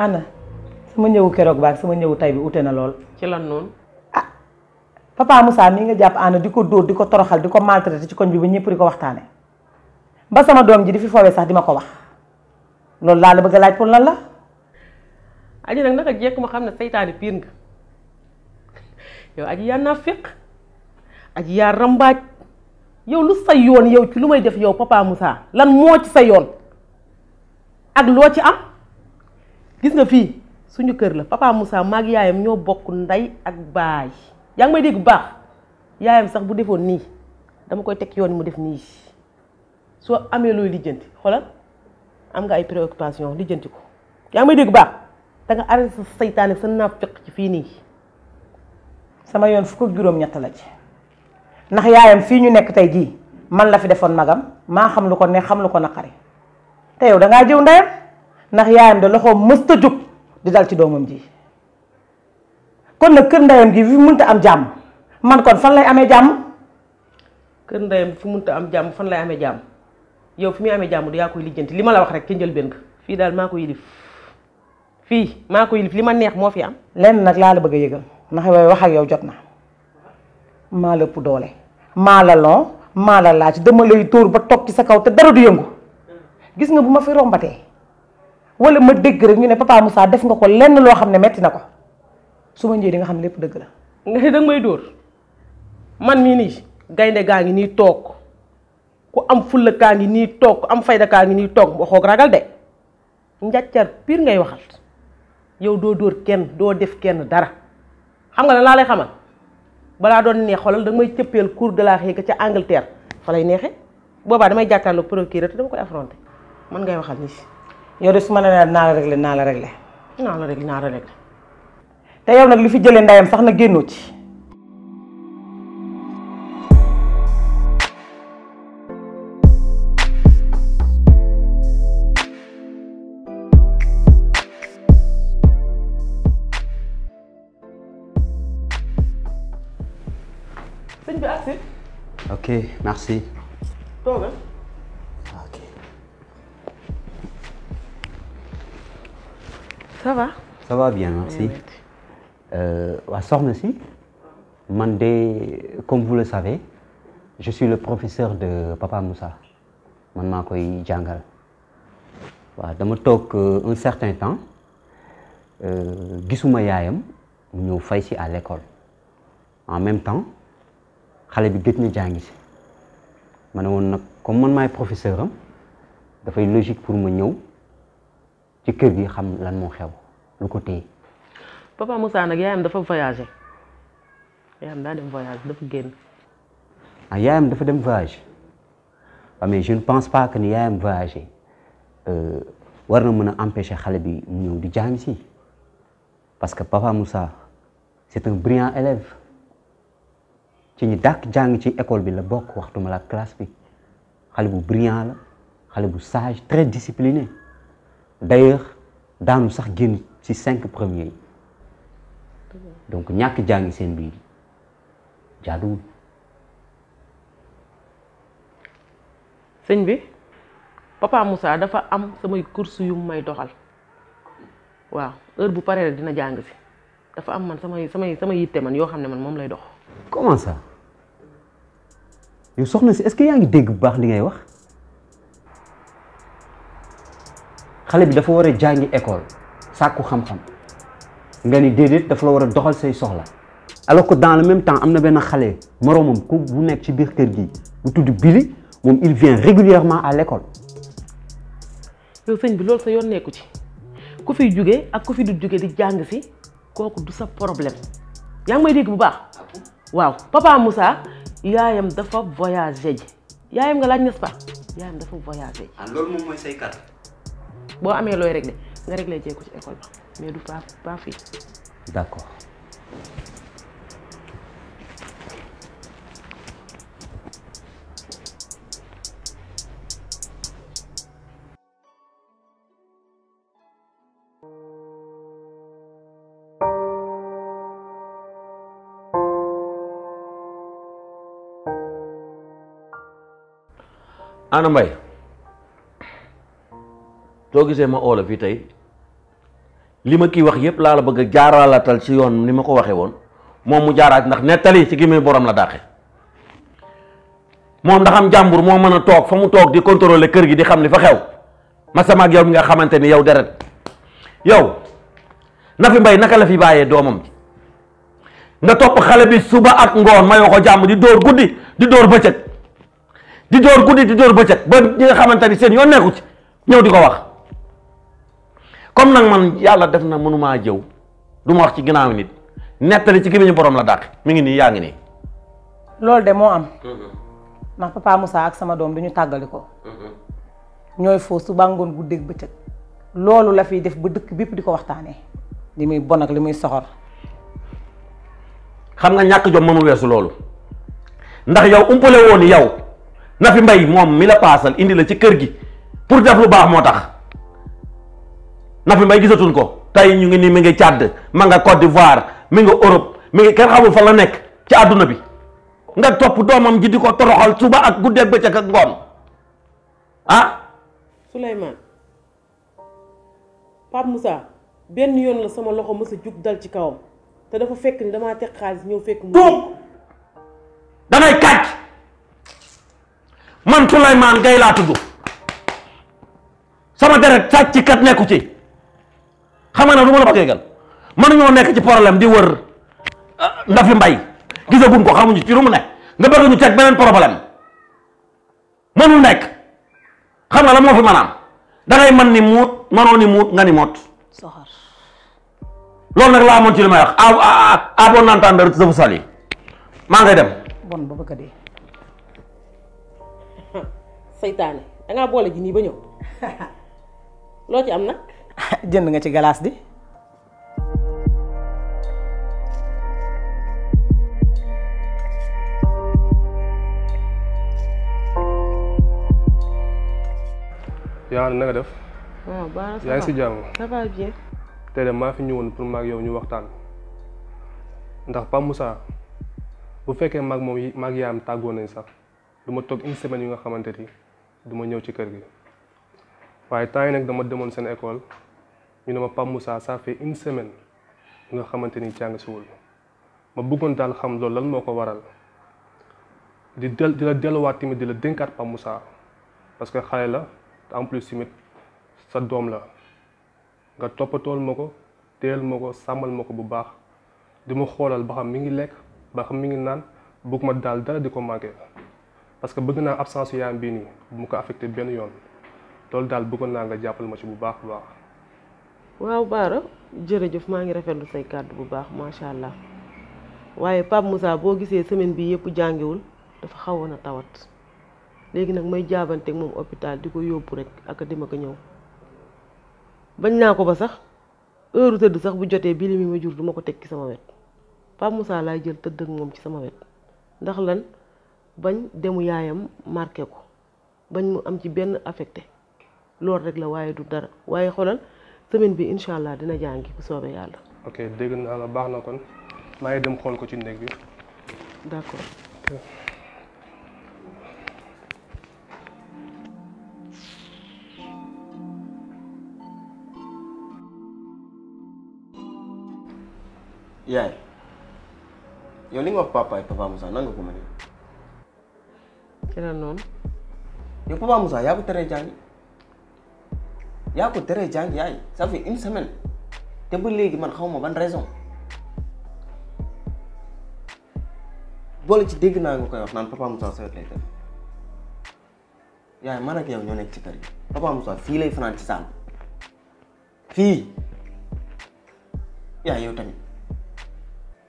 Ana sama ñëwu keroog baag sama ñëwu tay bi ute na lool. ci lan noonu. ah papa Moussa mii nga jàpp Ana di ko dóor di ko toroxal di ko maltraité ci koñ bi ba ñëpp di ko waxtaane ba sama doom ji di fi foowee sax di ma ko wax loolu laa la bëgg a laaj pour lan la. aji nag naka jekk ma xam ne seytaane piir nga yow aji yaa naafiq aji yaa rambaaj yow lu sa yoon yow ci lu may def yow papa Moussa lan moo ci sa yoon ak loo ci am gis nga fii suñu kër la papa Moussa maag yaayam ñoo bokk ndey ak baay yaa ngi may dégg bu baax yaayam sax bu defoon nii dama koy teg yoon mu def nii soo amee looy lijjanti xoolal am nga ay préoccupation lijjanti ko yaa ngi may dégg bu baax da nga arrêté sa seytaane sa naafiq ci fii nii. sama yoon fukk ak juróom-ñett la ci ndax yaayam fii ñu nekk tey jii man la fi defoon magam maa xam lu ko neex xam lu ko naqari te yow dangaa jëw ndeyam ndax yaayam de loxoom mësta jóg di dal ci doomam ji kon nag kër ndeyam gi fi mënta am jàmm man kon fan lay amee jàmm. kër ndeyam fi mënta am jàmm fan lay amee jàmm yow fi muy amee jàmm du yaa koy lijjanti li ma la wax rek ci njëlbéen nga fii daal maa ko yilif fii maa ko yilif li ma neex moo fi am. lenn nag laa la bëgg a yëgal ndax yooyu wax ak yow jot na maa la ëpp doole maa la lon maa la laaj dama lay tóor ba toog ci sa kaw te dara du yëngu gis nga bu ma fi rombatee wala ma dégg rek ñu ne papa Moussa def nga ko lenn loo xam ne metti na ko su ma njëriñ di nga xam ne lépp dëgg la. nga ne danga may dóor man mii nii gaynde gaa ngi nii toog ku am fulla kaa ngi nii toog ku am fayda kaa ngi nii toog waxoog ragal de njàccar pire ngay waxal yow doo dóor kenn doo def kenn dara xam nga ne laa lay xamal balaa doon neex xoolal danga may cëppeel cour de la Haye ca Angleterre fa lay neexee boobaa damay jàkkaarloo procureur te dama koy affronter man ngay waxal nii. yow de su ma nee naa la réglé naa la réglé. naa la réglé naa la réglé. te yow nag li fi jëlee ndeyam sax na génnoo ci. sëñ bi agsi. Ok, merci. toogal. Ok. Ça va? Ça va bien, merci. Soxna si, man de, comme vous le savez, je suis le professeur de Papa Moussa. Man maa koy jàngal. waaw dama toog un certain temps gisuma yaayam mu ñëw fay si à l'école. En même temps xale bi gëj na jàngi si ma ne woon nag comme man maay professeur am dafay logique pour ma ñëw ci kër gi xam lan moo xew lu ko téye. Papa Moussa nag yaayam dafa voyagé yaayam daa dem voyage dafa génn. ah yaayam dafa dem voyage waaw mais je ne pense pas que ni yaayam voyagé war na mën a empêcher xale bi mu ñëw di jàng si parce que Papa Moussa c'est un brillant élève ci ñi dàq jàng ci école bi la bokk waxtuma la classe bi xale bu brillant la xale bu sage très discipliné d'ailleurs daanu sax génn ci 5 premiers yi donc ñàkk jàngi seen biir jaaduwul. sëñ bi Papa Moussa dafa am samay course yu may doxal waaw heure bu paree dina jàng si dafa am man samay yitte man yoo xam ne man moom lay dox. comment ça yow soxna si est-ce que yaa ngi dégg bu baax li ngay wax xale bi dafa war a jàngi école sàkku xam-xam nga ni déedéet dafa la war a doxal say soxla alors que dans le même temps am na benn xale moroomam ku bu nekk ci biir kër gi bu tudd Billy moom il vient régulièrement à l'école. yow sëñ bi loolu sa yoon nekku ci ku fiy jóge ak ku fi du jóge di jàng si kooku du sa problème yaa ngi may dégg bu baax waaw Papa Moussa yaayam dafa voyagé ji yaayam nga laaj n'est-ce pas yaayam dafa voyagé ji. ah loolu moom mooy say kàddu. boo amee looy réglé nga réglé jee ko ci école ba mais du pas fii. d'accord. Ana Mbaye soo gisee ma oola fii tey li ma kii wax yëpp laa la bëgg a jaaralatal ci yoon ni ma ko waxee woon moom mu jaaraat ndax nettali ci gémmiñ borom la dàqe moom ndax am jàmbur moo mën a toog fa mu toog di contrôler kër gi di xam li fa xew ma sama ak yow mi nga xamante ni yow deret yow Nafi Mbaye naka la fi bàyyee doomam nga topp xale bi suba ak ngoon mayoo ko jàmm di dóor guddi di dóor bëccëg di dóor guddi di dóor bëccëg ba ñi nga xamante ni seen yoon nekku ci ñëw di ko wax comme nag man yàlla def na mënumaa jëw du ma wax ci ginnaaw nit nettali ci gémmiñu borom la dàq mi ngi nii yaa ngi nii. loolu de moo am. ndax papa Moussa ak sama doom du ñu tàggali ko. ñooy foo suba ngoon guddeeg bëccëg. loolu la fiy def ba dëkk bépp di ko waxtaanee. li muy bon ak li muy soxor. xam nga ñàkk jom mënul weesu loolu ndax yow umpale woon yow Nafi Mbaye moom mi la paasal indi la ci kër gi pour def lu baax moo tax Nafi Mbaye gisatuñ ko tey ñu ngi nii mi ngi Tchad ma nga Côte d'Ivoire mi nga Europe mi ngi kenn xamul fan la nekk ci àdduna bi nga topp doomam ji di ko toroxal suba ak guddeeg bëccëg ak ngoon ah. Souleymane Pape Moussa benn yoon la sama loxo mës a jug dal ci kawam te dafa fekk ni damaa teg xaalis ñëw fekk mu tuub dangay kàcc man Souleymane Gaye laa tudd sama deret sàcc kat nekku ci xam nga ne du ma la bëggee gal mënuñoo nekk ci problème di wër Nafi Mbaye gisaguñ ko xamuñu ci lu mu nekk nga bëgg ñu teg beneen problème mënul nekk xam nga la moo fi maanaam dangay mën ni muut mënoo ni muut nga ni moot soxor loolu nag laa amoon ci li may wax à bon entendeur je vous salue maa ngay dem. bon ba bëgg a dee. saytaane dangaa boole ji nii ba ñëw loo ci am nag. jënd nga ci galaas di. yaa na nga def. waaw baax yaa ngi si jàmm. ça va bien. tey de maa fi ñëwoon pour maag yow ñu waxtaan ndax Pape Moussa bu fekkee maag moom maag yaayam tàggoo nañ sax du ma toog une semaine yu nga xamante ni du ma ñëw ci kër gi waaye temps yi nag dama demoon seen école ñu ne ma Pape Moussa ça fait une semaine yu nga xamante ni jàng siwul ma bëggoon daal xam loolu lan moo ko waral di la delluwaat tamit di la dénkaat Pape Moussa parce que xale la te en plus tamit sa doom la nga toppatool ma ko téyel ma ko sàmmal ma ko bu baax di ma xoolal ba xam mi ngi lekk ba xam mi ngi naan bëgg ma daal dara di ko manqué parce que bëgg naa absence yaayam bii nii bu mu ko affecté benn yoon loolu daal bëggoon naa nga jàppal ma ci bu baax bu baax. waaw Baara jërëjëf maa ngi rafetlu say kàddu bu baax macha allah waaye Pape Moussa boo gisee semaine bi yëpp jàngiwul dafa xawoon a tawat léegi nag may jaabanteeg moom hôpital di ko yóbbu rek ak dima ko ñëw. bañ naa ko ba sax heure tëdd sax bu jotee bi li mi ma jur du ma ko teg ci sama wet Pape Moussa laay jël tëdd ak moom ci sama wet ndax lan bañ demu yaayam marqué ko bañ mu am ci benn affecté loolu rek la waaye du dara waaye xoolal semaine bi incha allah dina jàngi bu soobee yàlla. ok dégg naa la baax na kon maa ngi dem xool ko ci néeg bi. d'accord. yaay yow li nga wax papa ak papa Moussa nan nga ko mënee. ci la noonu. yow papa Moussa yaa ko teree jàngi yaay ça fait une semaine te ba léegi man xaw ma ban raison boole ci dégg naa nga koy wax naan papa Moussa sa wet lay def yaay man ak yow ñoo nekk ci kër gi papa Moussa fii lay fanaan ci saal fii yaay yow tamit.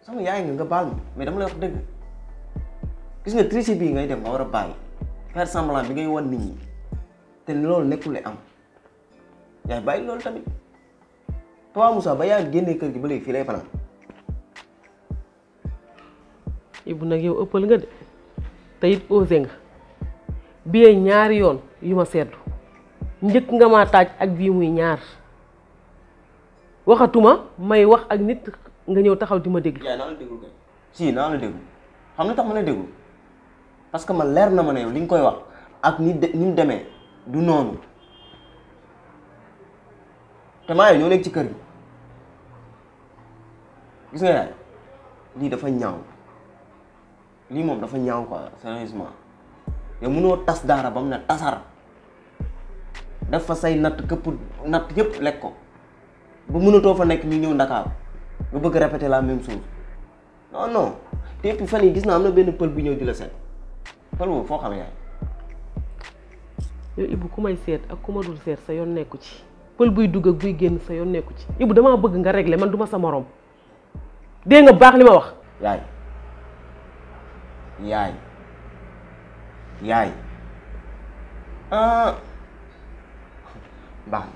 sama yaay nga baal ma mais dama lay wax dëgg gis nga tricher bii ngay dem nga war a bàyyi faire semblant bi ngay wan nit ñi te loolu nekkul am yaay bàyyi loolu tamit Papa Moussa ba yaa génnee kër gi ba léegi fii lay fanaan. Ibu nag yow ëppal nga de te it osé nga bii ñaari yoon yu ma seddu njëkk nga ma taaj ak bii muy ñaar waxatuma may wax ak nit nga ñëw taxaw di ma déglu. yaay naa la déglu kay si naa la déglu xam nga tax ma la déglu parce que man leer na ma ne yow li nga koy wax ak ni mu demee du noonu te maa yow ñoo nekk ci kër gi gis nga yaay lii dafa ñaaw lii moom dafa ñaaw quoi sérieusement yow mënoo tas daara ba mu ne tasar def fa say natt këpp natt yëpp lekk ko ba mënatoo fa nekk ñu ñëw Ndakaaru nga bëgg répéter la même chose non non te puis fan yi gis naa am na benn pël bu ñëw di la seet pël boobu foo xam yaay. yow Ibou ku may seet ak ku ma dul seet sa yoon nekku ci pël buy dugg ak buy génn sa yoon nekku ci Ibou damaa bëgg nga régler man duma sa morom dégg nga baax li ma wax. yaay ah baax